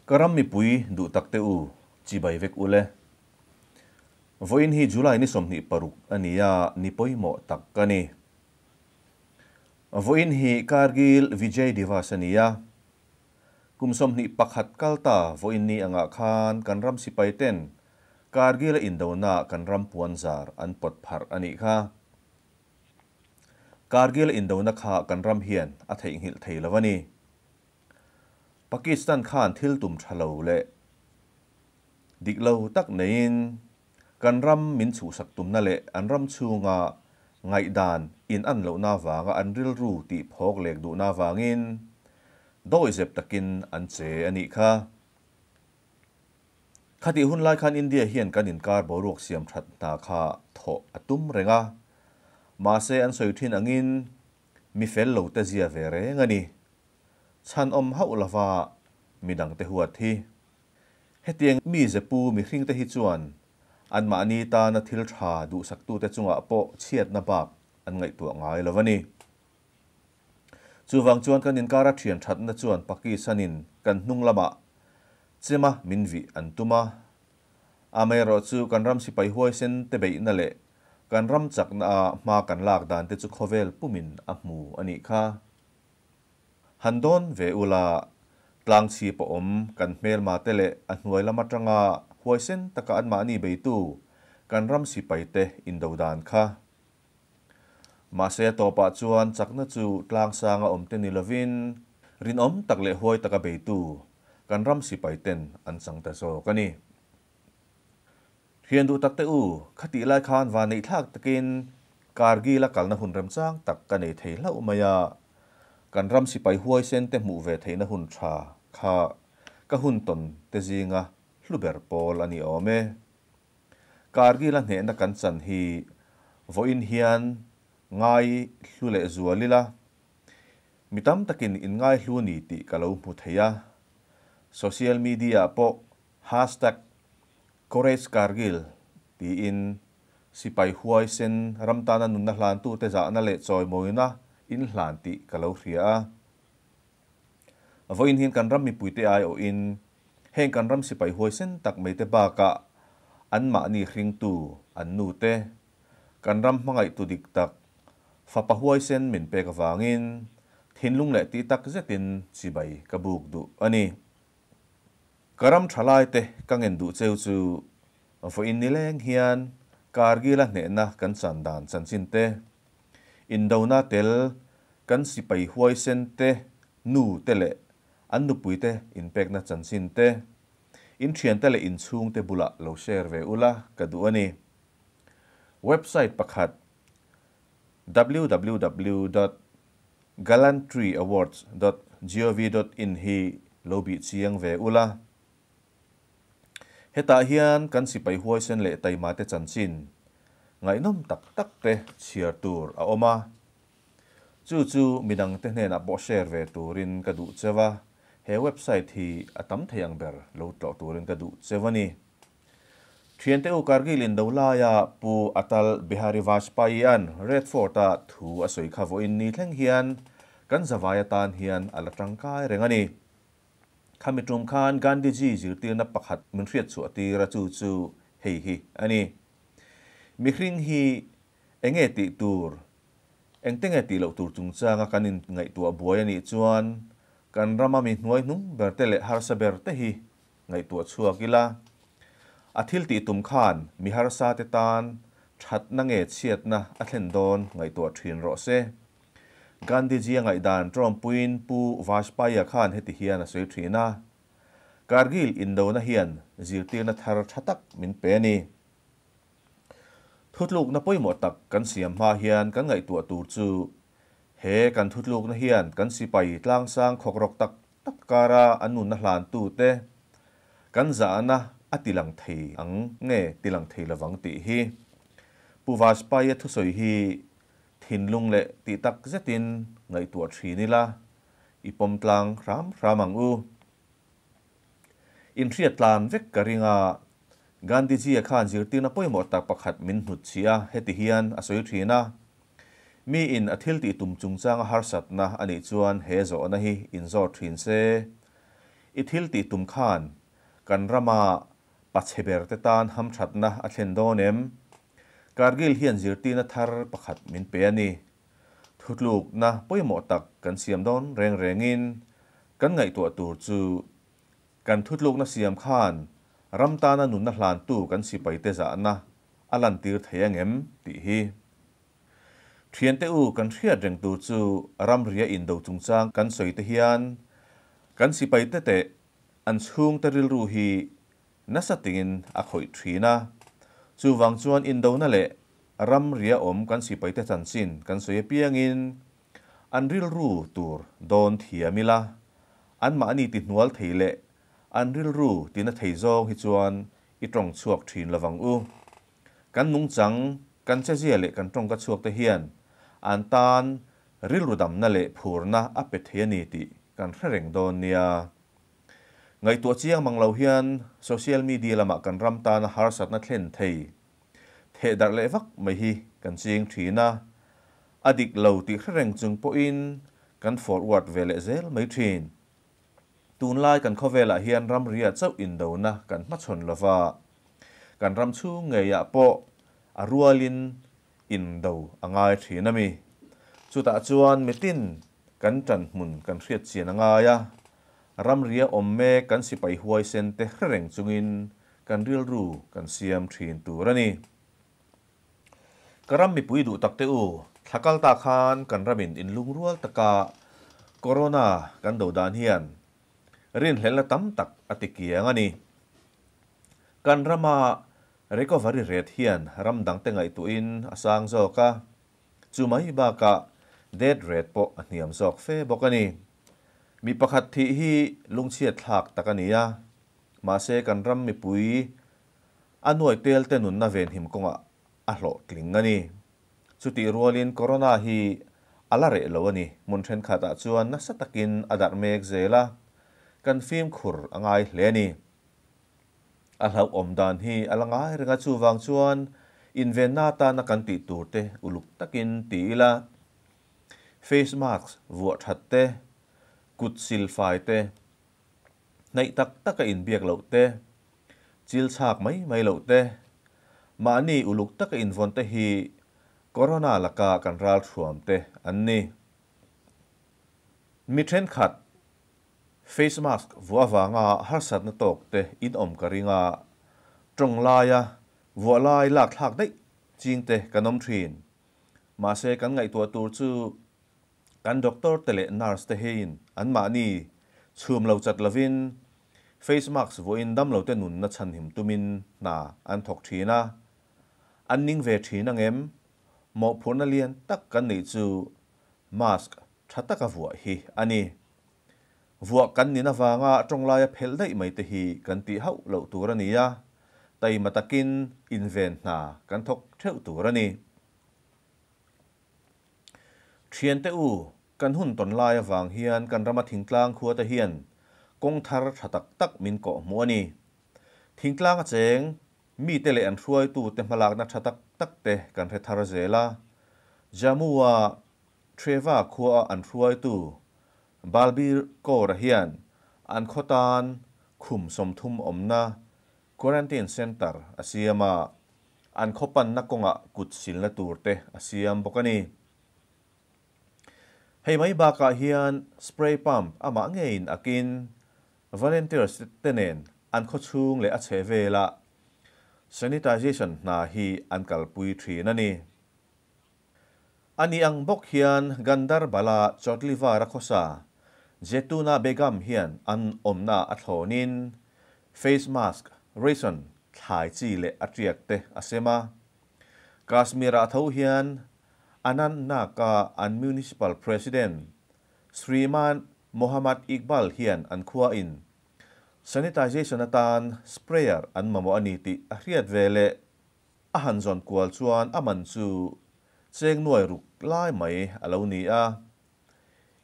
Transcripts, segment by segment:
Ka ram mipui duh tak te u, chibai vek ule. Vawiin hi July ni 26 a ni a, ni pawimawh tak a ni. Vawiin hi Kargil Vijay Divas a ni a. Kum 21 kal ta vawiin ni angah khan kan ram sipai ten Kargil a indona kan ram puan zar an pawt pharh a nih kha. Kargil a indona kha kan ram hian a theihnghilh thei lo a ni. Pakistan khan thil tum tha lo leh dik lo tak neiin kan ram min chhuhsak tumna leh an ram chhunga ngaihdan in an lohna vanga an rilru tih phawk lek duhna vangin dawi zep takin an che a nih kha. Khati hun lai khan India hian kan inkar boruak siam that hna kha thawh a tum reng a. Mahse an sawi thin angin mi fel lo te zia ve reng a ni. Chhan awm hauh lova midang te huat hi. Hetiang mi zepu mihring te hi chuan an mahni tana thil tha duhsak tu te chungah pawh chhiatna bak an ngaihtuah ngai lo a ni. Chuwang chuan kan inkara thian thatna chuan Pakistanin kan hnung lamah chema min vi an tuma. Amaherawh chu kan ram sipai huaisen te beihna leh kan ram chakna a hma kan lak dan te chu khawvel pumin a hmu a nih kha. Han dawn ve ula tlang chhip a awm kan hmel ma te leh a hnuai lam atanga huaisen taka an mahni beitu kan ram sipai te indo dan kha. Mahse tawpah chuan chakna chu tlang sanga awm te ni lovin rinawm tak leh huai taka beitu kan ram sipai ten an chang ta zawk a ni. Thian duh tak te u, khati lai khan van nei thlak takin Kargil a kalna hun remchang tak ka nei thei hlauh mai a. Kan ram sipai huaisen te hmuh ve theihna hun tha kha ka hun tawn te zinga hluber pawl a ni awm e. Kargil a hnehna kan chan hi vawiin hian ngai hlu leh zualila. Mi tam takin in ngai hlu ni tih ka lo hmu thei a. Social media pawh hashtag Courage Kargil tiin sipai huaisen ramtana nunna hlan tu te zahna leh chawimawina in hlan tih ka lo hria a. Vawiin hian kan ram mipui te ai awh in heng kan ram sipai huaisen tak mai te bakah an mahni hring tu an nu te kan ram hmangaih tu dik tak fapa huaisen min pek awangin thinlung leh ti tak zetin chibai ka buk duh a ni. Ka ram thalai te ka ngen duh cheu chu vawiin ni leng hian Kargil a hnehna kan chan dan chanchin te indona tel kan sipai huaisen te nu te leh an nupui te inpekna chanchin te in thian te leh inchhung te bula lo share ve ula ka duh a ni. Website pakhat www.galantryawards.gov.in hi lo bi chiang ve ula. Hetah hian kan sipai huaisen leh taima te chanchin ngaihnawm tak tak te chhiar tur a awm a. Chu chu midang te hnenah pawh share ve turin ka duh chewa. He website hi a tam thei ang ber lo tlawh turin ka duh chewa ni. Thian te u Kargil in dolaya pu Atal Bihari Vajpayee an Red Fort a thu a sawi kha vawiin ni thleng hian kan zawai atan hian a la tangkai reng a ni. Khami tum khan Gandhiji zirtirna pakhat min hriat chhuah tir a chu chu hei hi a ni. Mihring hi enge tih tur engtenge tih loh tur chungchanga kan in ngaihtuah buai a nih chuan kan rama mi hnuai hnung ber te leh harsa ber te hi ngaihtuah chhuak ila. A thil tih tum khan mi harsa te tan thatna nge chhiatna a thlen dawn ngaihtuah thin rawh se. Gandhiji a ngaihdan tawmpuiin pu Vajpayee khan heti hian a sawi thin a. Kargil indona hian zirtirna thar tha tak min pe ni. Thutlukna pawimawh tak kan siam hma hian kan ngaihtuah tur chu he kan thutlukna hian kan sipai tlangsang khawkrawk tak tak kara an nunna hlan tu te kan zahna a tilang thei ang nge tilang thei lovang tih hi. Pu Vajpayee thusawi hi thinlung leh ti tak zetin ngaihtuah thin ila i pawm tlang hram hram ang u. In hriat tlan vek ka ringa Gandhiji a khan zirtirna pawimawh tak pakhat min hnut chhia heti hian a sawi thin a. Mi in a thil tih tum chungchanga harsatna a nih chuan he zawhna hi in zawt thin se. I thil tih tum khan kan rama pachhe ber te tan hamthatna a thlen dawn em? Kargil hian zirtirna thar pakhat min pe a ni. Thutlukna pawimawh tak kan siam dawn reng rengin kan ngaihtuah tur chu kan thutlukna siam khan ram tana nunna hlantu kan sipaite zahna a lantir thei angem tih hi. Thiante u kan hriat reng tur chu ramria indo chungchang kan sawi te hian kan sipaite teh an chhungte rilru hi nasa tingin a khawih thin a. Chuvang chuan indona leh ramria awm kan sipaite chanchin kan sawi apiangin an rilru tur dawn thiam ila, anmahni tihnual thei leh an rilru tina thei zawng hi chuan i tawng chhuak thin lovang u. Kan nungchang, kan chezia leh kan tawngka chhuak te hian an tan rilru damna leh phurna a pe thei a ni tih kan hre reng dawn nia. Ngaihtuah chiang mang lo hian social media lamah kan ram tana harsatna thlen thei theh darh leh vak mai hi kan ching thin a, a dik lo tih hre reng chung pawhin kan forward ve leh zel mai thin. Tunlai kan khawvelah hian ramria chauh indona kan hmachhawn lova, kan ram chhung ngeiah pawh a rualin indo a ngai thin a mi. Chutah chuan mitin kan tan hmun kan hriat chian a ngai a, ramria awm mek kan sipai huaisen te hre reng chungin kan rilru kan siam thin tur a ni. Ka ram mipui duh tak te u, thlakal ta khan kan ramin inlungrual taka corona kan do dan hian rin hlelna tam tak a ti kiang a ni. Kan rama recovery rate hian ram dang te ngaihtuahin a sang zawk a, chu mai bakah death rate pawh a hniam zawk fe bawk a ni. Mi pakhat thih hi lungchhiat thlak tak a ni a, mahse kan ram mipui a nuai tel te nunna venhim kawngah a hlawhtling a ni. Chutih rualin corona hi a la reh lo a ni. Hmun thenkhatah chuan nasa takin a darh mek zel a, kan fimkhur a ngai hle a ni. A hlauhawm dan hi a la ngai reng a, chuvang chuan invenna atana kan tih tur te uluk takin ti ila, face mask vuah that te, kut sil fai te, hnaih tak taka inbiak loh te, chil chhak mai mai loh te, mahni uluk taka invawn te hi corona laka kan ral thuam te an ni. Mi thenkhat face mask vuah avanga harsatna tawk te in awm ka ring a, tawng laia vuah lai lak thlak daih ching te kan awm thin. Mahse kan ngaihtuah tur chu kan doctor te leh nurse te heiin anmahni chhum lo chat lovin face mask vuahin dam lo te nunna chhanhim tumin hna an thawk thin a, an ning ve thin angem? Mawhphurhna lian tak kan neih chu mask tha taka vuah hi a ni. Vuah kan nin avanga tawng laia phelh daih mai te hi kan tih hauh loh tur a ni a, taima takin inven hna kan thawk theuh tur a ni. Thiante u, kan hun tawn lai avang hian kan rama thingtlang khua te hian kawng thar tha tak tak min kawh hmuh a ni. Thingtlang a cheng, mite leh an hruaitu te hmalakna tha tak tak te kan hre thar zel a. Jammu-a Treva khua an hruaitu Balbir Kaur-a hian an khaw tan khum 30 awmna quarantine centre a siam a, an khaw panna kawngah kut silna tur te a siam bawk a ni. Hei mai bakah hian spray pump amah ngeiin akin volunteers te nen an khaw chhung leh a chheh velah sanitization hna hi an kalpui thin a ni. Ani ang bawk hian Gandarbala Chotlivar a khawsa Jetuna Begum hian an awmna a thlawnin face mask, ration, thlai chi leh a tiak te a sem a. Kashmir-ah tho hian Anantnag-a an municipal president Sriman Mohammad Iqbal hian an khua in sanitization atan sprayer an mamawh a ni tih a hriat ve leh a han zawn kual chuan a man chu cheng nuai ruk lai mai a lo ni a.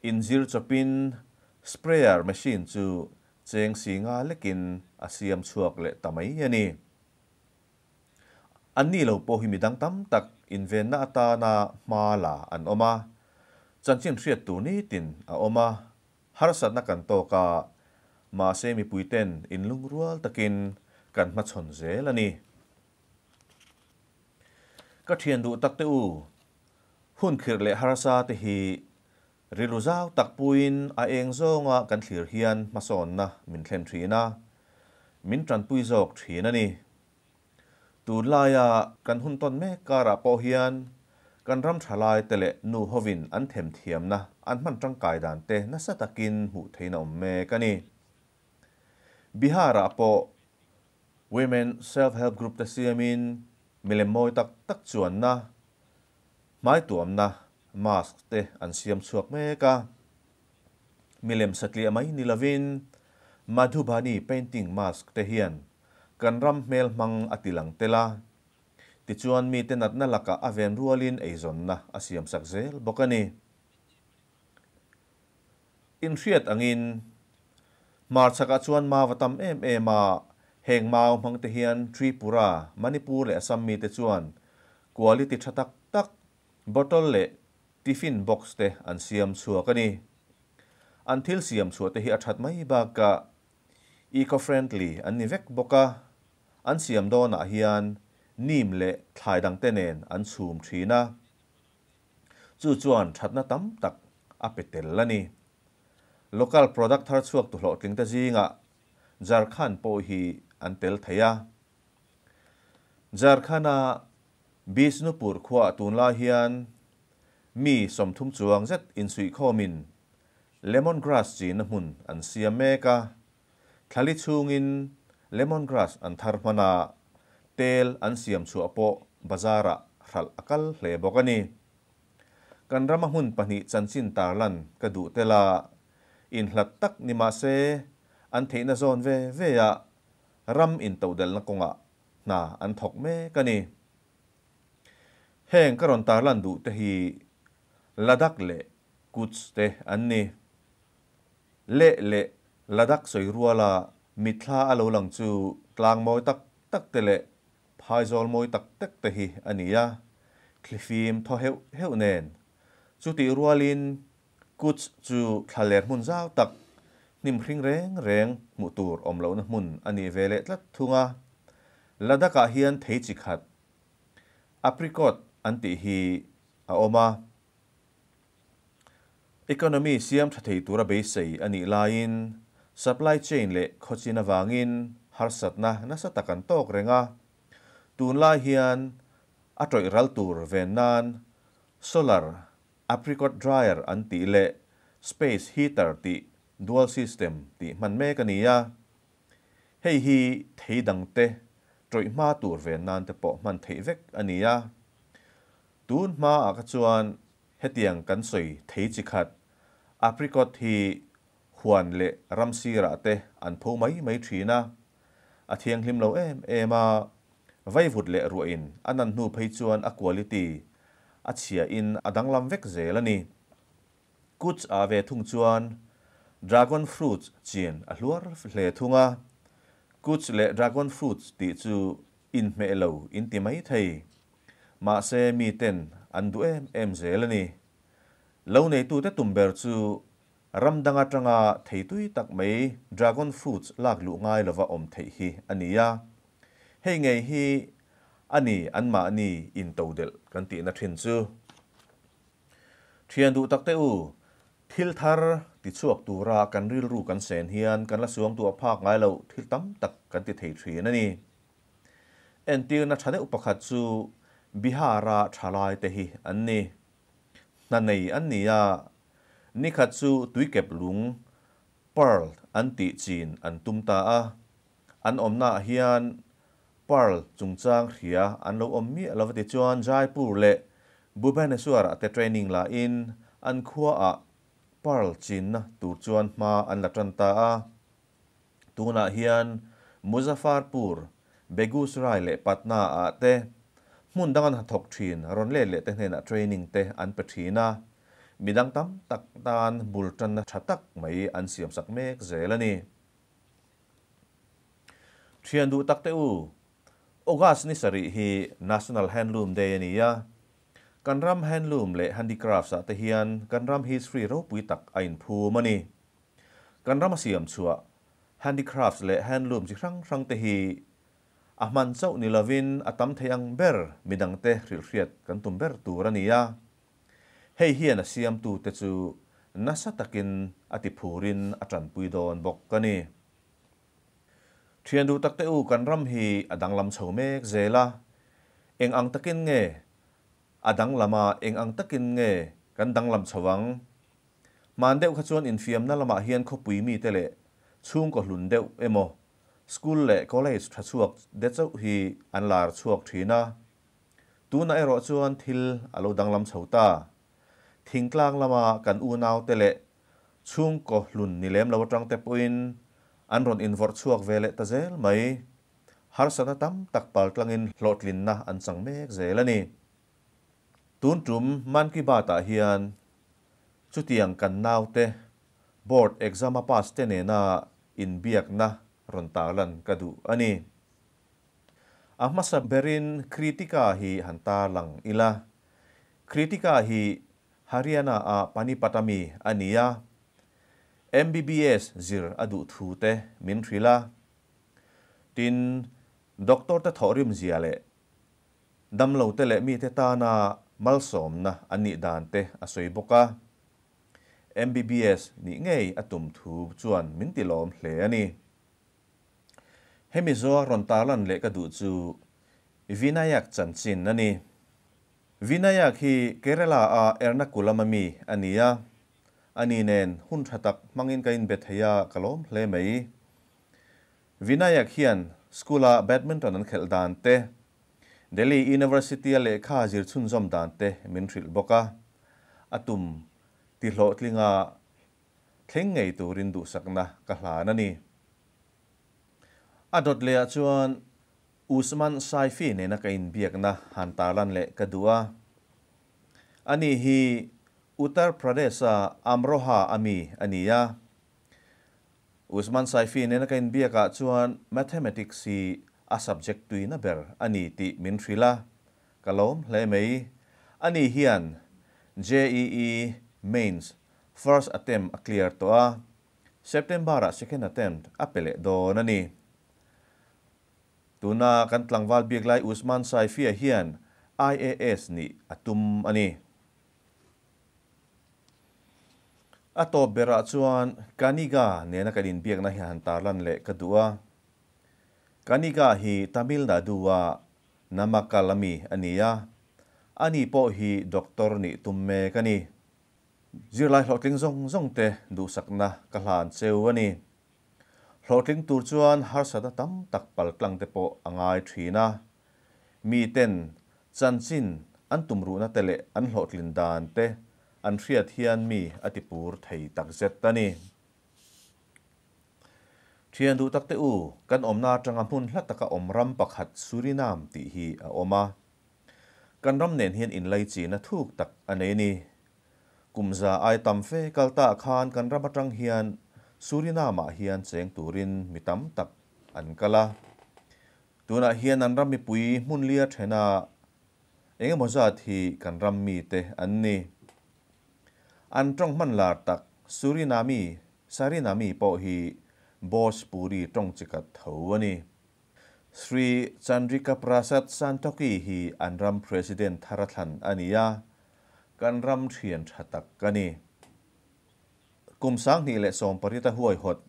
Inzir chawpin sprayer machine chu cheng singa lekin a siam chhuak leh ta mai a ni. An ni lo pawh hi midang tam tak invenna atana hma la an awm a, chanchin hriat tur nitin a awm a, harsatna kan tawk a, Mahse mipuiten inlungrual takin kan hmachhawn zel a ni. Ka thian duh tak te u, hun khirh leh harsa te hi rilru zau tak puiin a eng zawnga kan thlir hian hmasawnna min thlen thin a, min tanpui zawk thin a ni. Tunlaia kan hun tawn mek karah pawh hian kan ram thalai te leh nu hovin an themthiamna an hman tangkai dan te nasa takin hmuh theihna awm mek a ni. Bihar-ah pawh Women Self Help Group te siamin milem mawi tak tak chuanna, hmaituamna, mask te an siam chhuak mek a. Milem satliah mai ni lovin Madhubani painting mask te hian kan ram hmel hmang a ti lang tel a. Tichuan mite natna lakah a ven rualin eizawnna a siamsak zel bawk a ni. Inhriat angin, hmarchhakah chuan mau a tam em em a, heng mau hmangte hian Tripura, Manipur leh Assam mite chuan quality tha tak tak bottle leh tiffin box te an siam chhuak a ni. An thil siam chhuah te hi a that mai bakah eco-friendly an ni vek bawk a, an siam dawnah hian neem leh thlai dangte nen an chhum thin a. Chu chuan thatna tam tak a pe tel a ni. Local product thar chhuak tu hlawhtlingte zingah Jharkhand pawh hi an tel thei a. Jharkhand-a Bishnupur khuaah tunlai hian mi 30 chuang zet insuihkhawmin lemon grass chinna hmun an siam mek a. Thlali chhungin lemon grass an thar hman a, tel an siam chhuah pawh bazar-ah hralh a kal hle bawk a ni. Kan rama hmun pahnih chanchin tarlan ka duh tel a, inhlat tak ni mah se an theihna zawn ve ve a ram intodelhna kawngah hna an thawk mek a ni. Heng ka rawn tarlan duh te hi Ladakh leh Kutch te an ni. Leh leh Ladakh sawi ruala mitthla a lo lang chu tlang mawi tak tak te leh phaizawl mawi tak tak te hi a ni a, thlifim thaw heuh heuh nen. Chutih rualin Kutch chu thlaler hmun zau tak, hnim hring reng reng hmuh tur awm lohna hmun a nih ve leh tlat thung a. Ladakh-ah hian thei chi khat, apricot an tih hi a awm a. Economy siam tha thei tura beisei a nih laiin supply chain leh khawchin avangin harsatna nasa tak an tawk reng a. Tunlai hian a tawih ral tur ven nan solar apricot dryer an tih leh space heater tih dual system tih hman mek a ni a. Hei hi thei dangte tawih hma tur ven nan te pawh hman theih vek a ni a. Tun hmaah kha chuan hetiang kan sawi thei chi khat, apricot hi huan leh ram sirah te an pho mai mai thin a, a thianghlim lo em em a, vaivut leh ruahin a nan hnu phei chuan a quality a chhiahin a danglam vek zel a ni. Kutch ah ve thung chuan dragon fruits chin a hluar hle thung a, Kutch leh dragon fruits tih chu inhmeh lo in ti mai thei. Mahse miten an duh em em zel a ni. Lo neitute tum ber chu ram dang atanga thei tui tak mai dragon fruits lak luh ngai lova awm theih hi a ni a. Hei ngei hi a ni anmahni intodelh kan tihna thin chu. Thian duh takte u, thil thar ti chhuak tura kan rilru kan sen hian kan la suangtuah phak ngai loh thil tam tak kan ti thei thin a ni. Entirna tha deuh pakhat chu Bihar-a thalai te hi an ni. Hna nei an ni a, nikhat chu tuikep lung, pearl, an tih chin an tum ta a. An awmnaah hian pearl chungchang hria an lo awm miah lo va tichuan Jaipur leh Bhubaneswar-ah te training la in an khuaah pearl chinna tur chuan hma an la tan ta a. Tunah hian Muzaffarpur, Begusarai leh Patna-ah te hmun dang an hnathawk thin rawn let leh te hnenah training te an pe thin a, midang tam tak tan bul tanna tha tak mai an siamsak mek zel a ni. Thian duh tak te u, August ni sarih hi National Handloom Day a ni a, kan ram handloom leh handicrafts-ah te hian kan ram history ropui tak a inphum a ni. Kan ram a siam chhuah. Handicrafts leh handloom chi hrang hrang te hi a hman chauh ni lovin a tam thei ang ber midangte hrilhhriat kan tum ber tur a ni a. Hei hian a siamtute chu nasa takin a ti phurin a tanpui dawn bawk a ni. Thian duh takte u kan ram hi a danglam chho mek zel a, eng ang takin nge a danglam a, eng ang takin nge kan danglam chho ang? Hman deuh kha chuan infiamna lamah hian khawpui mite leh chhungkaw hlun deuh emaw school leh college tha chhuak de chauh hi an lar chhuak thin a. Tunah erawh chuan thil a lo danglam chho ta. Thingtlang lama kan unaute leh chhungkaw hlun ni lem lo atangte pawhin an rawn invawrh chhuak ve leh ta zel mai. Harsatna tam tak paltlangin hlawhtlinna an chang mek zel a ni. Tun tum Mann Ki Baat-ah hian chutiang kan naute board exam a pass te nena inbiakna rawn tarlan ka duh a ni. A hmasa berin Kritika hi han tarlang ila. Kritika hi Haryana-a Panipat-a mi a ni a. MBBS zir a duh thu te min hrilh a. Tin, doctor te thawhrim zia leh damlo te leh mite tana malsawmna an nih dan te a sawi bawk a. MBBS nih ngei a tum thu chuan min tilawm hle a ni. Hemi zaw rawn tarlan leh ka duh chu Vinayak chanchin a ni. Vinayak hi Kerala-a Ernakulam-a mi a ni a, ani nen hun tha tak hmangin ka inbe thei a, ka lawm hle mai. Vinayak hian school-a badminton an khelh dan te, Delhi University-a lehkha zir chhunzawm dan te min hrilh bawk a, a tum tihlawhtlinga thleng ngei turin duhsakna ka hlan a ni. A dawt lehah chuan Usman Saifi nena ka inbiakna han tarlan leh ka duh a. Ani hi Uttar Pradesh-a Amroha a mi a ni a. Usman Saifi nena ka inbiakah chuan Mathematics hi a subject tuina ber a ni tih min hrilh a, ka lawm hle mai. Ani hian JEE Mains first attempt a clear tawh a. September-ah second attempt a pe leh dawn a ni. Tuna kan tlangval bik lai Usman Saifia hian IAS nih a tum a ni. A tawp berah chuan Kaniga nena kan inbiakna hi han tarlan leh ka duh a. Kaniga hi Tamil Nadu-a Namakkal ami a ni a, ani pawh hi doctor nih tum mek a ni. Zirlai hlawhtling zawng zawng te duhsakna ka hlan cheu a ni. Hlawhtling tur chuan harsatna tam tak paltlang te pawh a ngai thin a. Mi ten chanchin an tumruhna te leh an hlawhtlin dan te an hriat hian mi a tipur thei takzet a ni. Thian duh tak te u, kan awmna atanga hmun hla taka awm ram pakhat Suriname tih hi a awm a. Kan ram nen hian inlaichina thuk tak a nei a ni. Kum za ai tam fe kal ta khan kan ram atang hian Suriname-ah hian cheng turin mi tam tak an kal a. Tunah hian an ram mipui hmun lia thena eng emaw zat hi kan ram mite an ni. An tawng hman lar tak Suriname, Sarinami pawh hi Bhojpuri tawng chikat tho a ni. Sri Chandrika Prasad Santokhi hi an ram President thar a thlan a ni a, kan ram thian tha tak a ni. Kum 2018 a huaihawt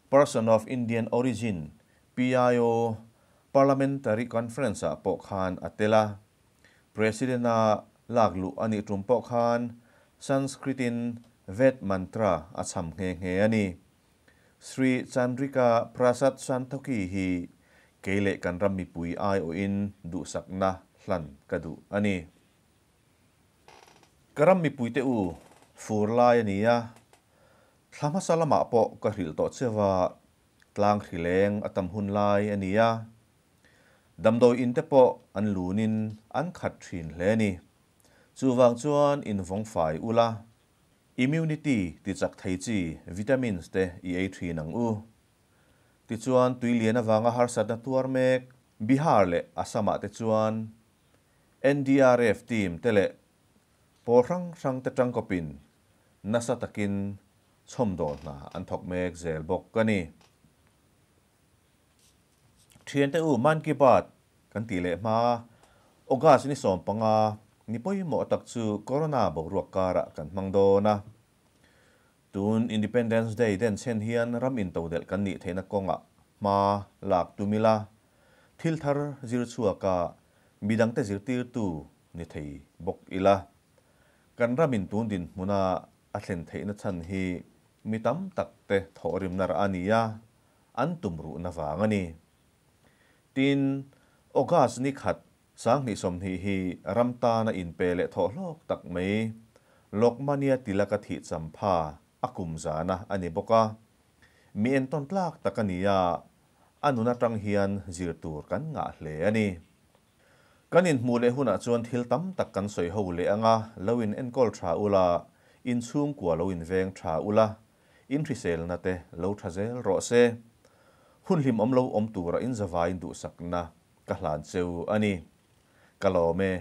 Person of Indian Origin, PIO, Parliamentary Conference ah pawh khan a tel a. President a lak luh a nih tum pawh khan Sanskrit in Ved Mantra a chham nghe nghe a ni. Sri Chandrika Prasad Santokhi hi kei leh kan ram mipui aiawhin duhsakna hlan ka duh a ni. Ka ram mipuite u, fur lai a ni a, thla hmasa lamah pawh ka hrilh tawh cheu a, tlang hrileng a tam hun lai a ni a, damdawi in te pawh an lunin an khat thin hle a ni. Chuvang chuan invawng fai ula. Immunity ti chak thei chi vitamins te i ei thin ang u. Tichuan tui lian avanga harsatna tuar mek Bihar leh Assam ah te chuan NDRF team te leh pawl hrang hrang te tangkawpin nasa takin chhawmdawl hna an thawk mek zel bawk a ni. Thiante u Man Ki Baat kan tih leh hma August ni 15 ni pawimawh tak chu Corona boruak karah kan hmang dawn a. Tun Independence Day den chhen hian ram intodelh kan nih theihna kawngah hma lak tum ila, thil thar zir chhuaka midangte zirtirtu ni thei bawk ila. Kan ramin tun dinhmuna a thlen theihna chhan hi mi tam takte thawhrimna rah a ni a, an tumruhna vang a ni. Tin, August ni khat 2020 hi ram tana inpe leh thawhhlawk tak mai Lokmanya Tilaka thih champha a kum zana a ni bawk a. Mi entawn tlak tak a ni a, a nun atang hian zir tur kan ngah hle a ni. Kan inhmuh leh hunah chuan thil tam tak kan sawi ho leh ang a, lo in enkawl tha ula, inchhungkua lo inveng tha ula, In hriselna te lo tha zel rawh se. Hun hlim awm lo awm tura in zavaiin duhsakna ka hlan cheu a ni. Ka lawm e.